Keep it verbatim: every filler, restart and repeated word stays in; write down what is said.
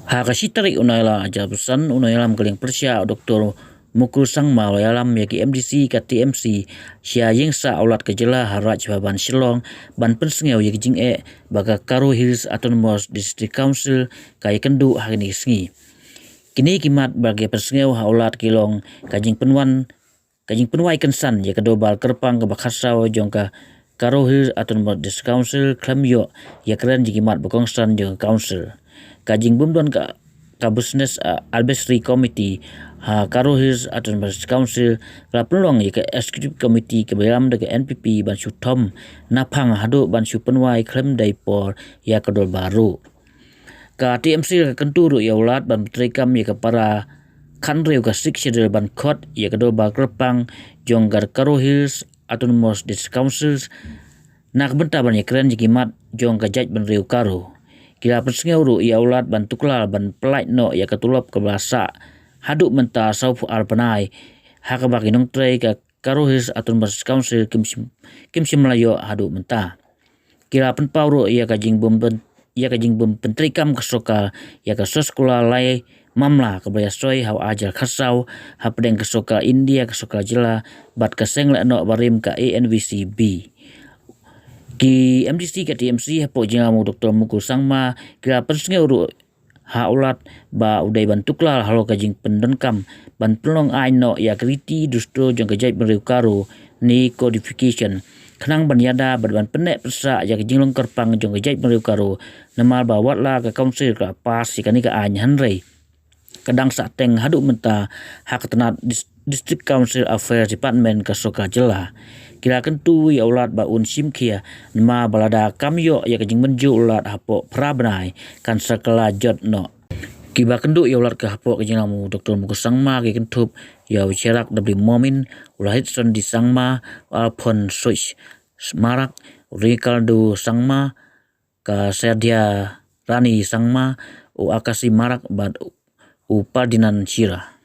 Ha ka shi tarik u Nailar ar hajar arphew san, u nongïalam ka liang pyrshah u Doktor Mukul Sangma u la ïalam ïa ki M D C ka T M C sha ïing sah Aulad ka jylla ha Raj Bhavan Shillong ban pynsngew ïa ki jingeh ba ka Garo Hills Autonomous District Council ka ïakynduh ha kine ki sngi. Kine ki mat ba ki pynsngew ha Aulad ki long ka jingpynwan ka jingpynwai kynsan ïa ka Dorbar Kyrpang kaba khatsaw jong ka Garo Hills Autonomous District Council khlem ïoh ïakren ïa ki mat ba kongsan jong ka Council. Ka jingbymdon ka, ka Business, uh, Advisory Committee ha Garo Hills Autonomous District Council ka la pynlong ïa ka Executive Committee kaba ïalam da ka N P P ban shu thom naphang haduh ban shu pynwai khlem dei por ïa ka Dorbar ruh. Ka T M C ka kyntu ruh ïa Aulad ban pyntreikam ïa ka para khathynriew ka Sixth Schedule ban khot ïa ka Dorbar Kyrpang jong ka Garo Hills Autonomous District Council na ka bynta ban ïakren ïa ki mat jong ka jaitbynriew Garo. Ki la pynsngew ruh ïa Aulad ban tuklar ban pyllait noh ïa ka tulop kaba la sah haduh mynta sawphew ar bnai, ha kaba ki nongtrei ka Garo Hills Autonomous Council kim shym, kim shym la ïoh haduh mynta. Ki la pynpaw ruh ïa ka jingbym pyn-, ïa ka jingbym pyntreikam ka sorkar ïa ka soskular lai mamla kaba la ïasoi ha u ar hajar khatsaw hapdeng ka sorkar India, ka sorkar jylla bad ka seng lehnoh barim ka A N V C B. Ki M D C ka T M C hapoh jingïalam u Doktor Mukul Sangma ki la pynsngew ruh ha Aulad ba u dei ban tuklar halor ka jingpyndonkam ban pynlong aiñ noh ïa ka riti dustur jong ka jaitbynriew Garo ne codification, khnang ban ïada bad ban pynneh pynsah ïa ka jinglong kyrpang jong ka jaitbynriew Garo, namar ba watla ka Council ka la pass ïa kane ka aiñ hynrei ka dang sahteng haduh mynta ha ka tnat Dis-, District Council Affairs Department ka sorkar jylla. Ki la kyntu ïa Aulad ba un shim khia namar ba lada kam ïoh ïa ka jingmynjur u Lat hapoh phra bnai kan sa kylla jot noh. Kiba kynduh ïa u Lat ka hapoh ka jingïalam u Doktor Mukul Sangma ki kynthup ïa u Cherak W Momin, u Lahitson D Sangma, u Alphonsus Marak, u Ricardo Sangma, ka Sadia Rani Sangma, u Akasi Marak bad u Ferdinand Shira.